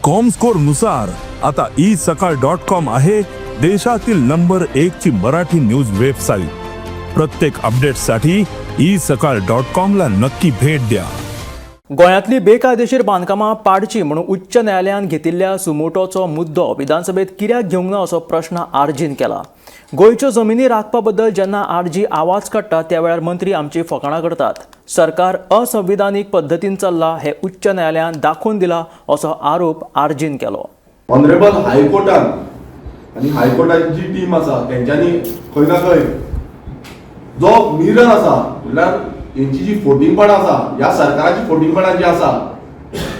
Comscore नुसार आता E सकाळ डॉट कॉम आहे देशातील नंबर एक ची मराठी न्यूज वेबसाईट. प्रत्येक अपडेटसाठी ई सकाळ डॉट कॉम ला नक्की भेट द्या. गोंयांतली बेकायदेशीर बांदकामां पाडची म्हणून उच्च न्यायालयान घेतिल्ल्या सुमोटोचो मुद्दो विधानसभेत कित्याक घेवंक ना असो प्रश्न आरजीन केला. गोंयच्यो जमिनी राखपा बद्दल जेन्ना आरजी आवाज काडटा, त्या वेळार मंत्री आमची फकाणां करतात. सरकार असंविधानीक पद्दतीन चल्ला हें उच्च न्यायालयान दाखोवन दिला असो आरोप आरजीन केलो. ऑनरेबल हायकोर्टान आनी हायकोर्टाची जी टीम आसा, तेंच्यांनी खंय ना खंय जो मिरर आसा, म्हणल्यार हेंची जी फोटिंगपणां आसा, ह्या सरकाराची फोटिंगपणां जी आसा,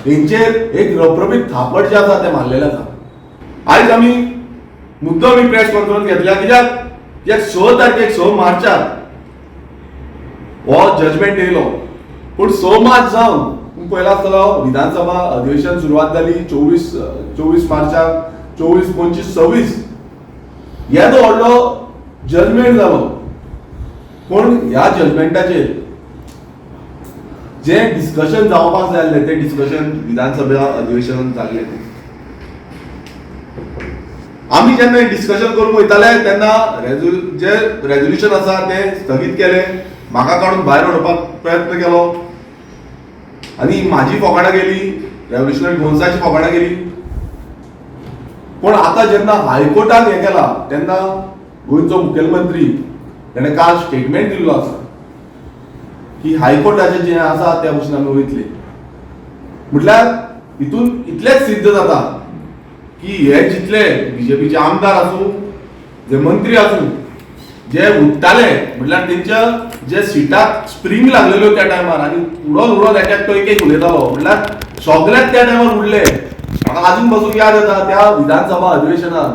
हेंचेर एक रबरबीत थापट जे आसा ते मारलेले आसा. आयज आमी मुद्दम आमी प्रेस कॉन्फरन्स घेतल्या. कित्याक? कित्याक 6 तारखेक, 6 मार्चाक हो जजमेंट येयलो, पूण 6 मार्च जावन तुमी पळयला आसतलो, विधानसभा अधिवेशन सुरवात जाली 24 मार्चाक. 24, 25, 26 येदो व्हडलो जजमेंट जालो, पूण ह्या जजमेंटाचेर जे डिस्कशन जावपाक जाय आसलें, तें डिस्कशन विधानसभा अधिवेशनात जाल्लें. आमी जेन्ना डिस्कशन करूंक वयताले, तेन्ना जे रेजोल्युशन आसा तें स्थगीत केलें, म्हाका काडून भायर उडोवपाक प्रयत्न केलो आनी म्हाजी फोकाणां गेली, रेव्होल्युशनरी गोन्साची फोकाणां गेली. पूण आतां जेन्ना हायकोर्टान हें केलां, तेन्ना गोंयचो मुखेलमंत्री तेणें काल स्टेटमेंट दिल्लो आसा की हायकोर्टाचें जें आसा त्या भशेन आमी वयतले. म्हटल्यार हितून इतलेंच सिद्ध जाता की हे जितले बीजेपीचे आमदार आसूं, जे मंत्री आसूं, जे उठताले, म्हटल्यार तेंच्या जे सिटाक स्प्रींग लागलेल्यो त्या टायमार आनी उडोन उडोन एकाक तो एक एक उलयतालो, म्हटल्यार सगळ्यात त्या टायमार उडले. म्हाका अजून बसून याद येता, त्या विधानसभा अधिवेशनात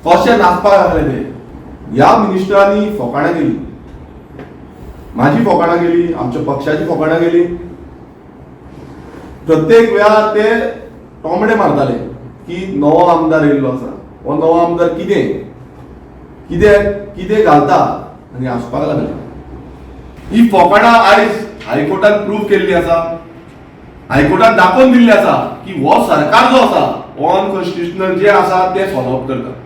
कशे नाचपाक लागले ते. ह्या मिनिस्टरांनी फोकाणां केली, माझी फोकाणां केली, आमच्या पक्षाची फोकाणां केली. प्रत्येक वेळार ते टोमडे मारताले की नवो आमदार येयल्लो आसा, हो नवो आमदार कितें कितें कितें घालता आनी हांसपाक लागले. ही फोकाणां आयज हायकोर्टान प्रूव केल्ली आसा. हायकोर्टान दाखोवन दिल्ली आसा की हो सरकार जो आसा, हो अनकॉन्स्टिट्युशनल जे आसा ते फॉलोअप करता.